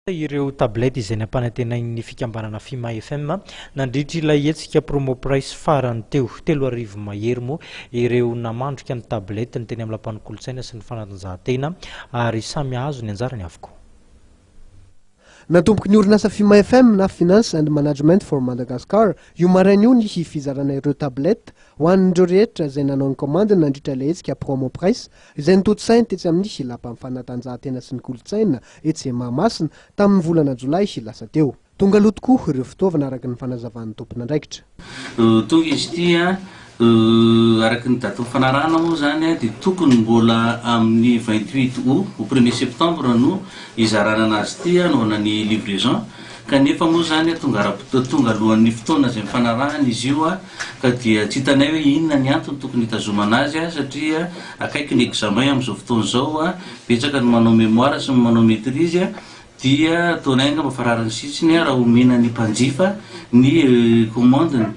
Ireo tablette izay nampanantenain'ny fikambanana Fima FM nandritra ilay hetsika promo price farany teo. 3000 mahery moa ireo namandrika ny tablette ny teny amin'ny lapan'ny kolontsaina sy ny fanatanjahantena ary samy azo ny anjarany avokoa. Natomboky ny orinasa Fima FM na Finance and Management for Madagascar io maraina io ny fizarana ireo tablette ho an'ireo rehetra izay nanao ny commande nandritra ilay hetsika promo price izay notontosainy tetsy amin'ny lapan'ny fanatanjahantena sy ny kolontsaina etsy Mahamasina tamin'ny volana jolay lasa teo. Tonga aloha tokoa ireo fitaovana araka ny fanazavan'ny tompon'andraikitra. Tonga izy ity a, araka ny daty nifanarahana moa zany a, dia tokony mbola amin'ny 28 août au 1er septembre no izarana anazy ity anaovana ny livraison, kanefa moa zany tonga ara tonga alohan'ny fotoana izay nifanarahana izy io a, ka dia tsy hitanay hoe inona ny antony tokony hitazomana azy a, satria akaiky ny examen amin'izao fotoana izao a, betsaka ny manao mémoire sy ny manao maîtrise a, dia ataonay angamba fa rariny sitsiny raha omena ny mpanjifa ny commande-ny.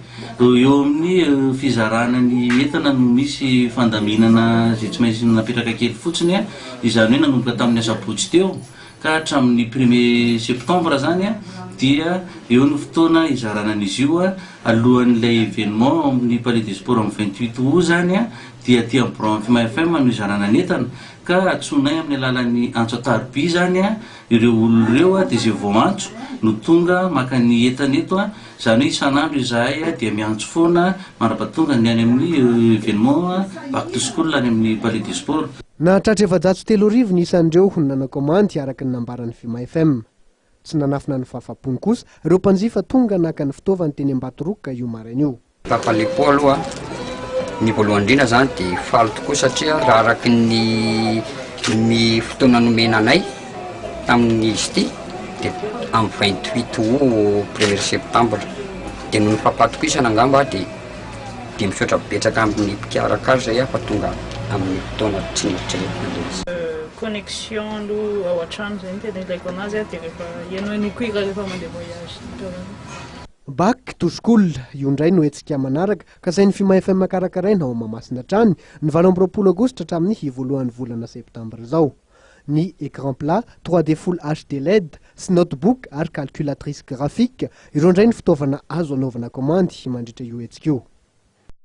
Eo amin'ny fizarana ny entana no misy fandaminana izay tsy maintsy napetraka kely fotsiny a, izany hoe nanomboka tamin'ny asabotsy teo ka hatramin'ny 1er septembre zany a, dia eo no fotoana izarana an'izy io a, alohan'ilay événement amin'ny Palais des Sports amin'ny 28 août zany a, dia aty amin'ny bureau Fima FM no izarana ny entana, ka antsoinay amin'ny alalan'ny antso an-tariby zany a ireo olona ireo a, dia izay vao antso no tonga maka ny entana eto a, izany hoe isan'andro izahay a dia miantso foana mandra-pahatonga ny any amin'ny événement back to school any amin'ny Palais des Sports. Nahatratra 34 ny isan'ireo nanao kaomandy araka ny nambaran'ny Fima FM. Tsy nanafina ny fahafaham-pony kosa ireo mpanjifa tonga naka ny fitaovany teny Ambatoroka io maraina io. Papalepo aloha, ny voalohany indrindra zany dia faly tokoa satria raha araky ny ny fotoana nomena anay tamin'izy ity dia amin'ny 28 août au 1er septembre, dia noho ny fampatokisana angamba dia dia misaotra betsaka amin'ny mpikarakara zay aho fa tonga amin'ny fotoana tsy nieritreretina ilay izy. Connexion aloha ao an-trano zay no tena ilaiko anazy a, dia rehefa henohenoiko hira rehefa mandeha voyage. Back to school, io indray no hetsika manaraka kasain'ny Fima FM karakaraina ao Mahamasina hatrany ny 28 aogositra hatramin'ny voalohan'ny volana septambra izao. Ny écran plat 3D Full HD LED sy notebook ary calculatrice graphique ireo indray ny fitaovana azo anaovana kaomandy mandritra io hetsika io.